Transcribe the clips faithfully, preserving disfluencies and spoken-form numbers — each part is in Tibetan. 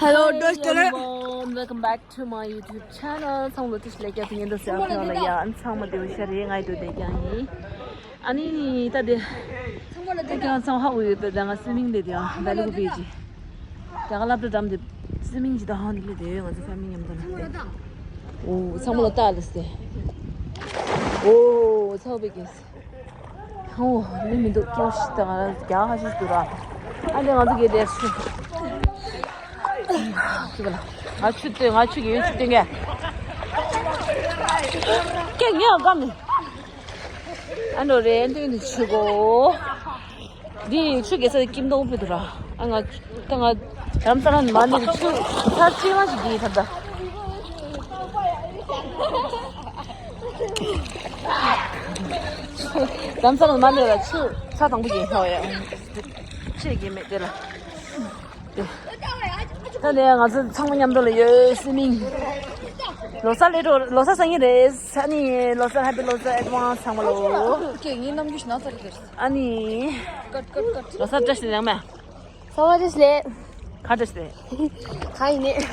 Hello, Hey, Doctor. Everyone. Welcome back to my YouTube channel. ཚང་མ་ལ་བཀྲ་ཤིས་བདེ་ལེགས། ཡ་ཡིན་ཚང་མ་བདེ་པོ་ཤ་རེད། ང་ཡི་དུ་བདེ་རྐྱང་ཡིན། ཨ་ནི་ད་དེ་ཚང་མ་ལ་བདེ་རྐྱང་ཚང་ཧ་གོ་ཡོད་པས། ད་ང་སི་མིང་ལས་དེ་ཡང་བེ་ལུག་པེ་ཅི་ད་ག་སློབ་གྲྭ་འགྲམ་དེ་སི་མིང་ཅི་ད་ཧང་དེ་ལས་དེ་ཡོད། ང་ཚོ་ཕ་མི་མཉམ་དུ་ལ་ཨོ་ཚང་མ་ལ་ལྟ་ལ་སྟེ་ཨོ་ཚང་བེ་ཀེ་སི། ཨོ། མི་མི་འདུག་སྐྱོ་ཤི་དང་རྒྱ་ཧ་ཤི་འདུག་ར། ཨ་ནི་ང་ཚོ་གི་དེར་ཤི། ཁྱི་བ་ལ། ང་ཆུ་སྟོན། ང་ཆུ་གི་ཡོད་ཆུ་སྟོན་གས། ཀྱེ་ངས་ཨ་ཀ་མི། ཨ་ནོ་རེ་འདུག་འདི་ཆུ་གོ། འདི་ཆུ་གེ་ས་ཀིམ་དོང་ཕུད་དུ་ར། ཨ་ང་ད་ང་རམ་ས་ལ་མ་ནི་ཆུ་ཚར་གཅིག་མ་ཞིག་གི་ད་ད། རམ་ས་ལ་མ་ནི་ལ་ཆུ་ཚ་དང་པོ་ཡིན་ཧོ་ཡ། ཆེ་གི་མེད་དེ་ལ། ད་ནས་ང་ཚོ་ཚང་མ་མཉམ་དུ་ལ་ཡོད་སི་མིང་། ལོ་གསར་སླེབས་འགྲོ། ལོ་གསར་སང་ཉིན་རེད། ཨ་ནི་ལོ་གསར་ཧེ་པི་ལོ་གསར་ཨེ་ཌི་ཝན་སི་ཚང་མ་ལོ། ཀྱེ་ངའི་རྣམ་འགྱུར་ཞིག་ན་ཚར་རེད། ཨ་ནི། ཀཊ་ཀཊ་ཀཊ། ལོ་གསར་བཀྲ་ཤིས་བདེ་ལེགས་མ། གསར་བ་བཀྲ་ཤིས་བདེ་ལེགས། ག་བཀྲ་ཤིས་བདེ་ལེགས། ག་ཡིན་ནས།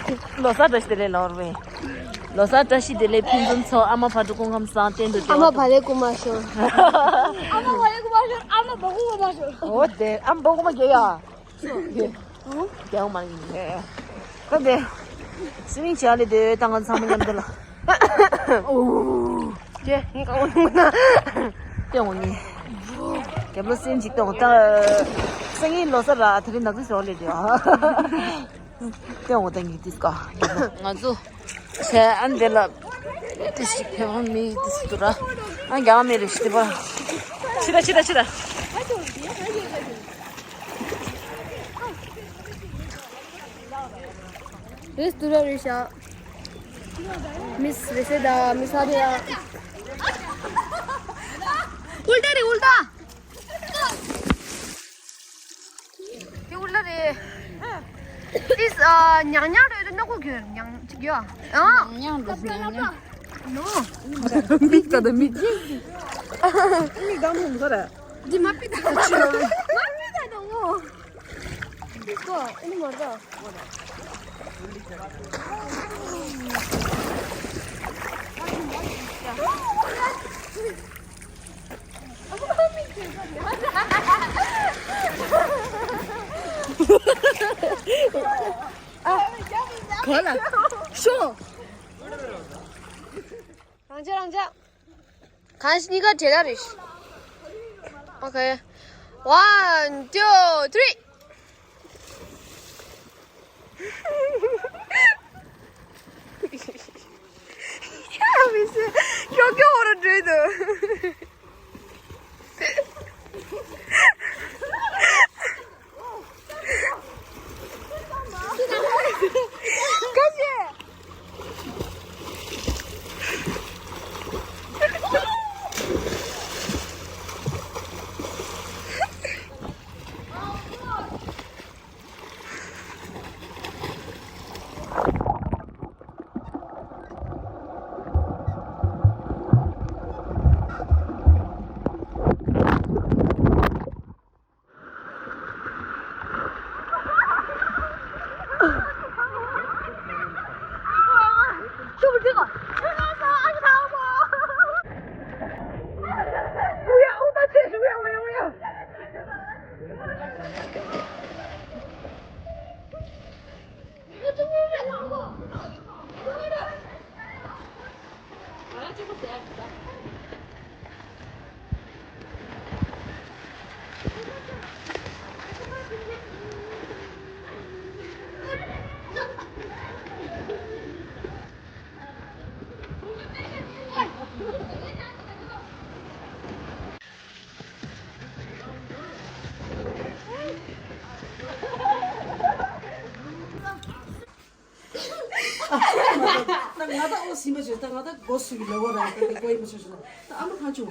ལོ་གསར་བཀྲ་ཤིས་བདེ་ལེགས་ལོར་བས། ལོ་གསར་བཀྲ་ཤིས་བདེ་ལེགས་ཕུན་སུམ་ཚོགས། ཨ་མ་བག་གྲོ་སྐུ་ཁམས་བཟང་། གཏན་དུ་ཨ་མ་བདེ་བ་བག་ལེབ་རྐུ་མ་ཤོར། ཨ་མ་བག་ལེབ་རྐུ་མ་ཤོར། ཨ་མ་བག་རྐུ་མ་ཤོར། འོ་དེ་ཨ་མ་བག་རྐུ་མ་རྒྱག་ཡ། རྒྱག་མ་ཡིན། ཁ་བདེ། སི་མིང་བྱ་ལེ་དེ་ད་ང་ཚང་མ་མཉམ་དུ་ལ། ཨོ། ཀྱེ་ངས་གང་འོང་ན། ཀྱེ་འོང་ནི། རྒྱབ་ལོ་སེམས་ཅིག་གཏོང་ད། སང་ཉིན་ལོ་གསར་ར་དེ་རིང་ནག་ཚིག་ཟོག་ལས་དེ། ཀྱེ་འོང་ད་ངས་དིས་ཀ་ང་ཚོ་བྱས་ཨ་འདི་ལ་དེ་ཞིག་ཕེབས་མི་དེ་སུ་ར། ཨ་རྒྱ་མི་རེ་ཞིག་དེ་པ། ཕྱི་ད་ཕྱི་ད་ཕྱི་ད། རེས་ཏུ་ར་རེ་ཤ། མིས་རེ་སེ་ད་མིས་ཧ་རེ་ཡ། ཨུལ་ཏ་རེ་ཨུལ་ཏ། དེ་ཨུལ་ཏ་རེ། ཏིས་ཨ་ཉང་ཉང་རེ་ནག་གོ་གྱོན་ཉང་ཅིག་ཡོད་ཨ། ཉང་ཉང་རེ་ཉང་ཉང་། ནོ། མིག་ད་ད་མིག་མིག་གང་མོ་མོ་ར། འདི་མ་པི་ད། མ་པི་ད་ནོ། ག་ལ་ཤོ། རང་ཅག་རང་ཅག་གང་ཞིག་གཉིས་ཀ་བྲེལ་ལ་རེད། ཨོ་ཁེ། One, two, three. ཡ་མི་སྲིད། ཤོག་ཁྱོག་འོ་ར་འགྲོས་འདུག་ད་ང་ད་ཨོ་སིམ་པ་བྱོས། ད་ང་ད་སྒོ་སུ་གི་ལ་བོ་ར་ད་ད་སྒོ་ཡིན་པ་བྱོས་བྱོས། ད་ཨ་མ་ཁ་ཆུ།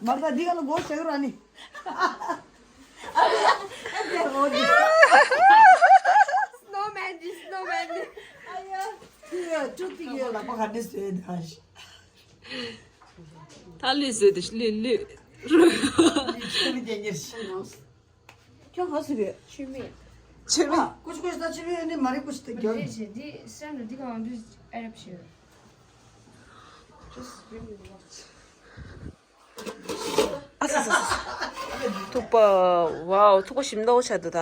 མ་ད་འདི་ག་ལ་སྒོ་ཟེར་ར་ནི། Snowman, this snowman. ཨ་ཡ། ཅུ་ཏི་གི་ལ་པ་ག་ནི་སུ་ཡོད་ད། ད་ལུས་བཟོས་ཏེ་ལུས་ལུས། ཁྱོད་ག་སུ་རེད། ཆུ་མིག་ཆེ་བའི། ཀུ་ཆུ་ཀུ་ཆུ་ད་ཆེ་བའི་ནི་མ་རེད། ཀུ་ཆུ་ད་རྒྱ། རེད་ཞེས་འདི་སེམས་ལ་འདི་གང་འདི་ཨ་རབ་ཞེས། Just bring the watch. ཨ་ས་ས་ས། ཐུག་པ། ཝའོ། ཐུག་པ་ཞིམ་མདོག་ཆགས་འདུག་ད།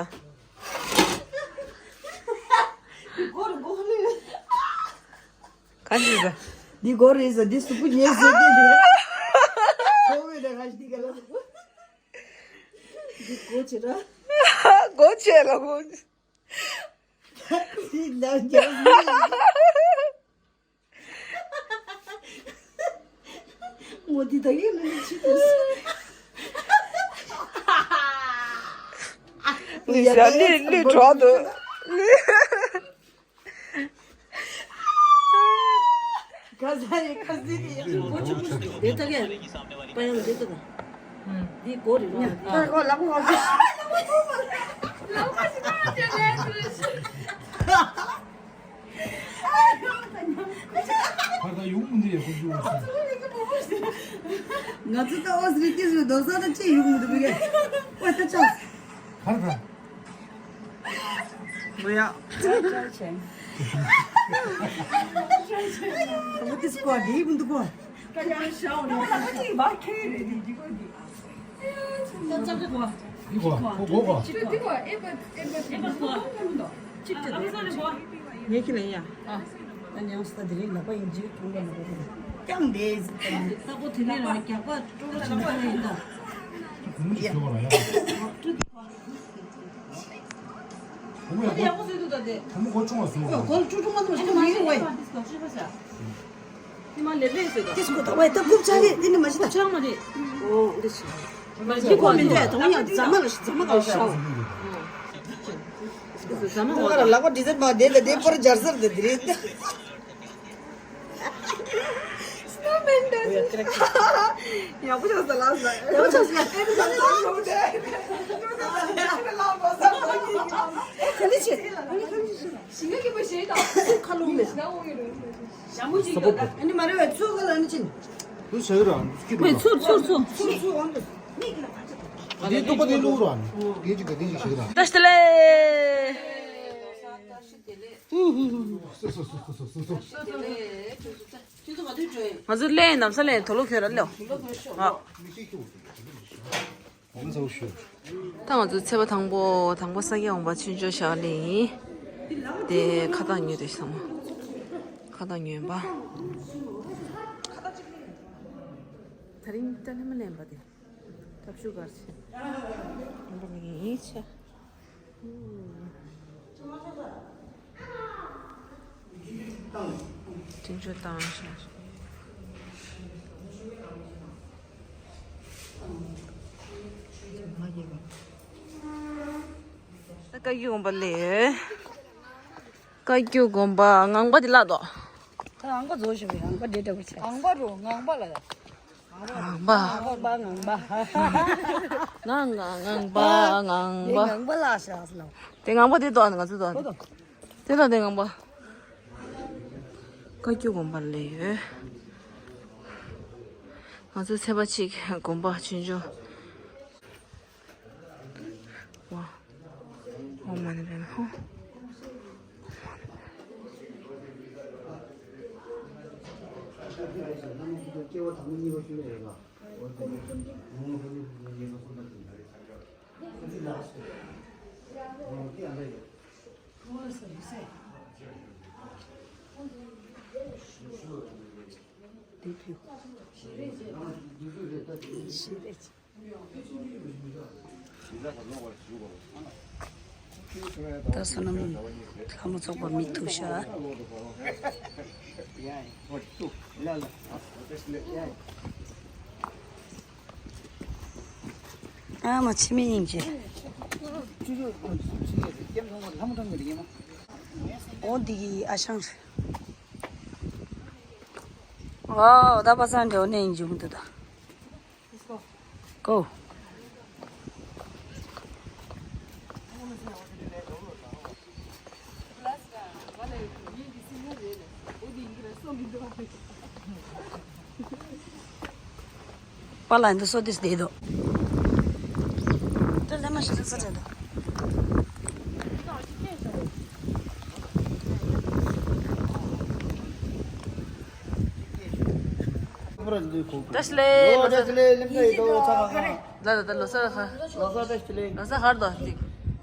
ག་འདི་ཟ། འདི་གོ་རེད་ཟ། འདི་སུ་པུ་ཉེ་ཟེར་གི་འདི། ཁོ་བོས་ད་ག་ཞིག་འདི་ག་ལ། འདི་གོ་ཆེ་ར། གོ་ཆེ་ལ་གོ། འདི་ལ་རྒྱ། མོ་འདི་ད་ཡིན་ནི་ཆི་དུས། ལི་ཤ་ལི་ལི་གྲོགས་འདུག་ག་ས་ཡི་ག་ས་ཡི་ཡ། འདི་ད་གས། པ་ཡང་འདི་ད་ག་འདི་གོ་རེ་ཡ། ད་གོ་ལག་པ་བ་ལག་པ་ཞིག་ད་ཅི་ལས་ཁར་ད་ཡོང་མི་འདི་ཡ་ཁོ་ཞུ་བ་ཞིག་ང་ཚོ་ད་ཨོ་སི་རི་ཏི་སུ་རྡོ་ས་ད་ཅི་ཡོང་མི་འདུག་གས། ཨོ་ད་ཅག་ཁར་ད། མོ་ཡ། ཁོ་ཏི་སྐོར་འདི་མི་འདུག་གོ། ཁ་ཁ་ཤའོ་ནོ། ཁ་ཁ་ཅིག་བ་ཁེ་རེ་འདི་འདི་གོ་འདི། ད་ཅག་གི་གོ། འདི་གོ། ཁོ་གོ་གོ། འདི་གོ། ཨེ་པ་ཨེ་པ་ཨེ་པ་གོ། ཅིག་ཏུ། ངས་ཁྱི་ལ་ཡ། ཨ། ད་ཉང་སྟ་དེ་རིང་ལག་པ་ཡིན་གཅིག་ཐུང་བ་ལག་པ་དེ་ཀྱང་འདས་ཟིན་ཏེ། ས་པོ་དེ་ནས་ལ་རྒྱག་པ་ཀྲོ་ཀྲོ་བྱེད་མཁན་ཡིན་ད། ཡ། ཁོ་མོ་ཡག་པོ་བཟོས་འདུག་ད་དེ། ཁོ་མོ་གོ་ཆུང་བ་བཟོས། ཁོ་གོ་ལ་ཀྲུ་ཀྲུ་མ་གཏོགས་ཁྱོད་མ་ཡིན་བས། དེ་མ་ལེབ་ལེབ་བཟོས་འདུག་དེ་སུ་གོ་ད་བས་ད་རྐུབ་ཆག་གི་དེ་ནི་མ་ཤི་ད། རྐུབ་ཆག་མ་རེད། ཨོ་འདི་ཤི། མ་རེད་ཁོ་མི་འདུག་ད་ཡང་རྫ་མ་ལ་ཤི། རྫ་མ་ག་ཤ། རྫ་མ་ག་ལག་པ་འདི་ཟེར་མ་དེ་ལ་དེ་པར་སྦྱར་ཟེར་དེ་དེ་རེད། སྣོ་མེན་ད། ཡག་པོ་ཆགས་ས་ལགས་ས། ཡག་པོ་ཆགས་ས། ཨེ་ཁ་ལི་ཆེ། ཨ་ནི་ཁ་ལི་ཆེ། ཞིང་ཁ་ཁྱི་པོ་ཞེས་དང་། ཁ་ལུང་མེད། ཞང་འོང་གི་རེད། ཞང་མོ་ཅིག་ཡོད་ད། ཨ་ནི་མ་རེད་བས་ཚུར་ག་ལ་ཨ་ནི་ཕྱིན། ཁུ་ཞག་རང་ཁྱི་མེད་རུ་ཚུར་ཚུར་ཚུར། ཚུར་ཚུར་འོང་དུ། མིག་ལ་ཕར་ཆགས། དེ་ཏོག་པ་དེ་བླུག་རོགས་ཨ་ནི། དེ་ཅིག་ག་དེ་ཅིག་ཞག་རང་། བཀྲ་ཤིས་བདེ་ལེགས། བཀྲ་ཤིས་བདེ་ལེགས། སོ་སོ་སོ་སོ་སོ་སོ། བཀྲ་ཤིས་བདེ་ལེགས། ཁྱོད་ཚོ་ད། ཁྱོད་ཚོ་ག་དུས་འགྲོ་ཡིན། ང་ཚོ་སླེབས་ནམ་ས་སླེབས་དོ་ལོ་ཁྱོད་ར་ལོ། དོ་ལོ་ཁྱོད་ཤོག་ཨ། ད་ང་ཚོ་ཚེས་པ་དང་པོ་དང་པོ་ས་སྐྱ་འོང་པ་ཆུང་ཆུང་ཞག་ལེ་ཡིན། དེ་ཁ་བཏགས་ཉོས་དེ་ཚང་མ། ཁ་བཏགས་ཉོས་པ། ད་རིང་ཏན་ཏན་མ་ལེན་པ་དེ། ཐབས་ཤུགས་གར་ཆེ། ཡིན་པ་མི་ངེས་ཡིན་ཆེ། དྲིན་ཆོ་བཏང་ཤག་ད་བཀའ་བརྒྱུད་དགོན་པ་ལས། བཀའ་བརྒྱུད་དགོན་པ་ངང་པ་འདི་ལགས་དོ། ད་ངང་པ་བཟོ་ཞིག་རེད། ངང་པ་འདྲེ་འདྲ་པོ་བྱས། ངང་པ་རུ་ངང་པ་ལ། ངང་པ། ངང་པ་ངང་པ། ང་ང་ངང་པ་ངང་པ། ངང་པ་ལ་ཤག་ལ། དེ་ངང་པ་དེ་དོ་ང་ཚོ་དོ། དེ་དང་དེ་ངང་པ། བཀའ་བརྒྱུད་དགོན་པ་ལས་ཡོད། ང་ཚོ་ཚེས་པ་གཅིག་དགོན་པ་ཆུང་ཆུང་། ཝ། ཨོཾ་མ་ཎི་པདྨེ་ཧཱུྃ། ད་བསོད་ནམས་ལྷ་མོ་ཚོགས་པ་མི་ཐུག་ཤག་ཨ་མ་ཕྱི་མི་ཡིན་གྱི། འོ་འདི་གི་ཨ་ཞང་། ཨོ་ད་པ་སངས་འདྲ་བོ་ནས་ཡིན་འཇུག་འདུག་ད། Go. པ་ལ་འདི་སོ་དིས་དེ་དོ། དེ་ལས་མ་ཤི་ས་ས་དེ་དོ། བཀྲ་ཤིས་བདེ་ལེགས། ལོ་བཀྲ་ཤིས་བདེ་ལེགས། ལེགས་ལ་ལ་ལ་ལོ་གསར་ཁ། ལོ་གསར་བཀྲ་ཤིས་བདེ་ལེགས། ལོ་གསར་ཧར་དོ་ཏིག་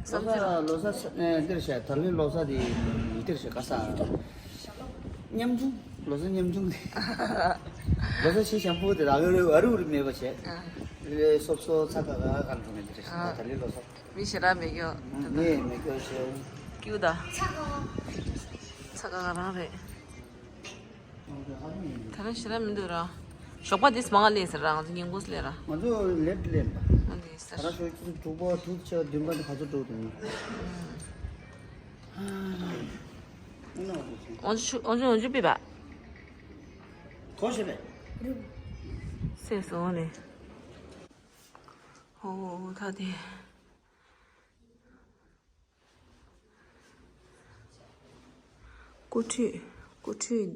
བསམ་ཚུལ། ལོ་གསར་ལོ་གསར་ཨེ་འདིར་བཤད། ད་ལོའི་ལོ་གསར་དེ་འདིར་བཤད་ག་ས། ཉམ་ཆུང་། ལོ་གསར་ཉམ་ཆུང་དེ། ལོ་གསར་ཆེ་ཞང་པོ་དེ་ར་རུ་རུ་མེད་པ་བྱས། ཨ། སོབ་སོ་ཚ་ཁ་ག་ག་འགྲོ་མེད་འདིར་བཤད། ཨ། ད་ལོའི་ལོ་གསར། མི་ཞེ་དྲག་མེད་ཀྱོ། ངས་མེད་ཀྱོ་ཞེ། ཀྱུ་ད། ཚ་ཁ་ག་རང་རེད། ད་ལྟ་ཞེ་དྲག་མི་འདུག་ར། ཞོགས་པ་དེ་མང་ལས་ཟེར་ར། ང་ཚོ་ཉིན་གུང་ལས་ར། ང་ཚོ་ལེབ་ལེབ་པ། ང་འདི་ཟེར། ད་ར་ཞོགས་ཀྱི་དྲུག་པ་དྲུག་ཆ་བདུན་པ་དེ་ག་ཚོད་འགྲོ་འདུག་ནི། ཨོ་ཅུ་ཨོ་ཅུ་ཨོ་ཅུ་པི་བ། གོ་ཤེས་པས། སེ་སོང་ནས། ཨོ་ད་དེ། སྐུ་ཁྲུས། སྐུ་ཁྲུས།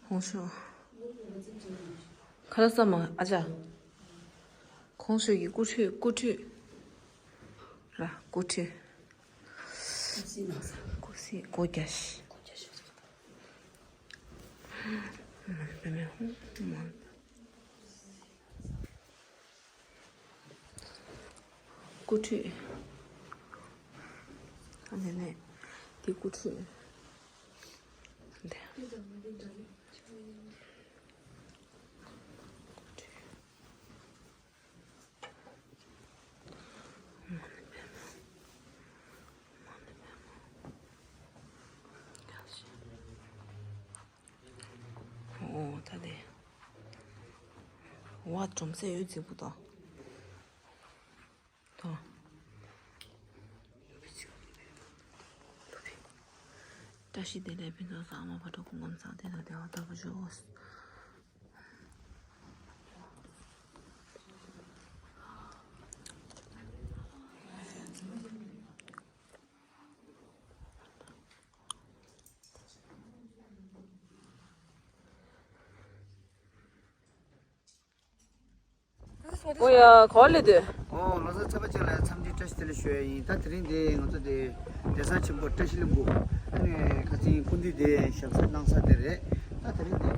ཧོང་ཤོ། ཁ་ལག་ཟ་མ་ཨ་ཅག་ཁོང་ཤོ་གི་སྐུ་ཁྲུས། སྐུ་ཁྲུས། ར་སྐུ་ཁྲུས། སྐུ་སྲིད་སྒོ་རྒྱ་ཤི། སྐུ་ཁྲུས། ཨ་ནེ་ནེ། འདི་སྐུ་ཁྲུས། འདི། ཨོ་ད་དེ། ཝ་གྲོམ་སེ་ཡོད་རྫིག་པོ་དང་། དང་། བཀྲ་ཤིས་བདེ་ལེགས་ཕུན་ཚོགས་བསགས། མ་བག་དྲོ་སྐུ་ཁམས་བཟང་། བདེ་དང་བདེ་བ་དར་པོ་ཤོག། ཨོ་ཡ་གོ་ལེ་དེ། ཨོ་ལོ་གསར་ཚེས་པ་གཅིག་ལ་འཚམས་འདྲི་བཀྲ་ཤིས་བདེ་ལེགས་ཞུ་ཡ་ཡིན། ད་དེ་རིང་དེ་ང་ཚོ་དེ་གདན་ས་ཆེན་པོ་བཀྲ་ཤིས་ལྷུན་པོ། ཨ་ནི་ཁ་སང་སྐུ་མདུན་དེ་ཞབས་སར་གནང་ས་དེ་རེད། ད་དེ་རིང་དེ་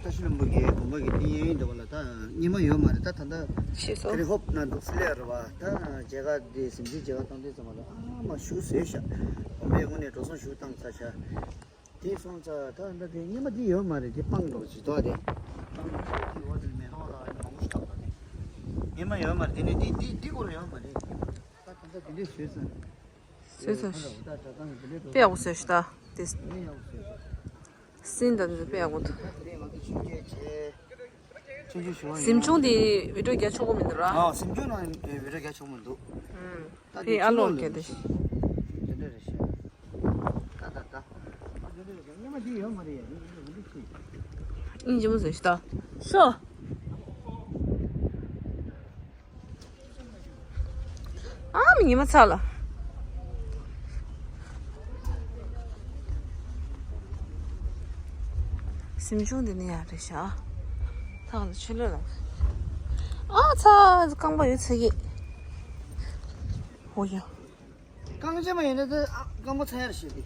བཀྲ་ཤིས་ལྷུན་པོ་གི་དགོན་པ་གི་ཏིང་ཡན་ཡོན་འདྲ་བ་ལ་ད་རྙིང་མ་ཡོད་མ་རེད། ད་ད་ལྟ་ཤེས་སོ། དེ་རིང་ཧོབ་ན་འདུག་སི་ལེ་རེད་བ། ད་མཇལ་ཁ་དེ་གཟིམ་ཆུང་མཇལ་ཁ་གཏོང་དུས་ཙམ་པ་ལ་ཨ་མ་ཞུ་ཟེར་ཤག་དགོན་པའི་ངོས་ནས་འགྲོ་སོང་ཞུ་བཏང་ཚར་ཤག་དེ་སོང་ཙང་ད་ལྟ་དེ་སྔོན་མ་འདི་ཡོད་མ་རེད། དེ་སྤང་འགྲོ་ཇི་ལྟར་དེ་སྤང་འགྲོ་ཇི་ལྟར་དེ་འོ་དེ་མེ་ཏོག་ལ་མང་པོ་ཞིག་བཏབ་པ་དེ་སྔོན་མ་ཡོད་མ་རེད། དེ་ནས་འདི་འདི་འདི་སྐོར་ཡོད་མ་རེད། ད་ད་ལྟ་དེ་འདྲས་བཟོས་ཚར། བཟོས་ཚར། ད་ད་ད་དེ་འདྲས་དཔེ་ཡག་པོ་བཟོས་ཤག་ད་དེ་ནས་ཡག་པོ་བཟོས་ཤག་སིན་ད་འདི་དཔེ་ཡག་པོ་འདུག་ད་དེ་རིང་ང་ཚོ་ཆུ་སྐྱེལ་བྱས། ཆུང་ཆུང་ཞུ་བ་ཡིན། གཟིམ་ཆུང་དེ་བི་ཌིའོ་རྒྱག་ཆོག་གི་མི་འདུག་ར། ཨ་གཟིམ་ཆུང་ནང་བི་ཌིའོ་རྒྱག་ཆོག་མི་འདུག་ཨུམ། ད་ཕི་ཨ་ལོ་ལོ་སྐད་དེ། དེ་འདྲ་རེད་ཤག་ད་ད་ད། ཨ་དེ་འདྲ་རེད་ཤག་སྔོན་མ་འདི་ཡོད་མ་རེད་ཡ། འདི་འདི་འདི་ཅི། ཨིན་ཇི་མོ་ཟེར་ཤི་ད། ཤོ། ཨ་མི་ཉི་མ་ཚ་ལ། གཟིམ་ཆུང་འདི་ནི་ཡ་རེད་ཤག་ཐག་ལ་ཆུ་ལོད་ལ། ཨ་ཚ་རྐང་པ་ཡོད་ཚ་གི། ཧོ་ཡ། རྐང་རྗེན་མ་ཡིན་ན་དེ་ཨ་རྐང་པ་ཚ་ཡར་བྱེད་དེ།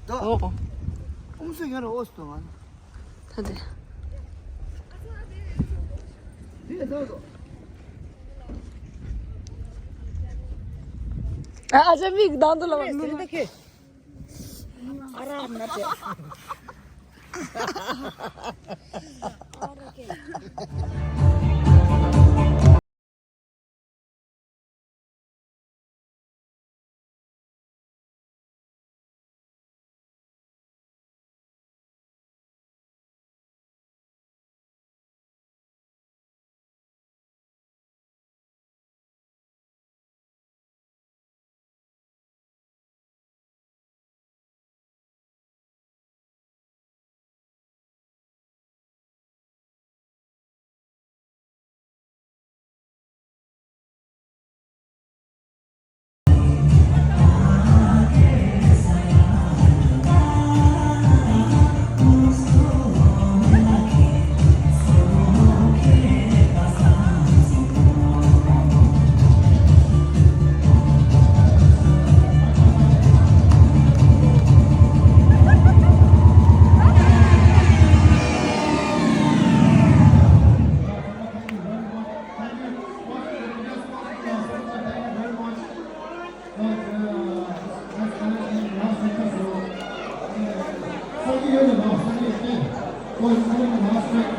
དོ། ཨོ་ཨོ། ཨུམ་སུ་ཡོད་ར་ཨོ་སུ་དོ་ང་། ད་དེ། དེ་དོ་དོ། ཨ་ཨ་ཅག་མིག་གདང་དུ་ལ་བ་མི་མ། ཨ་ར་མ་ཏེ། Boys, coming to last strike.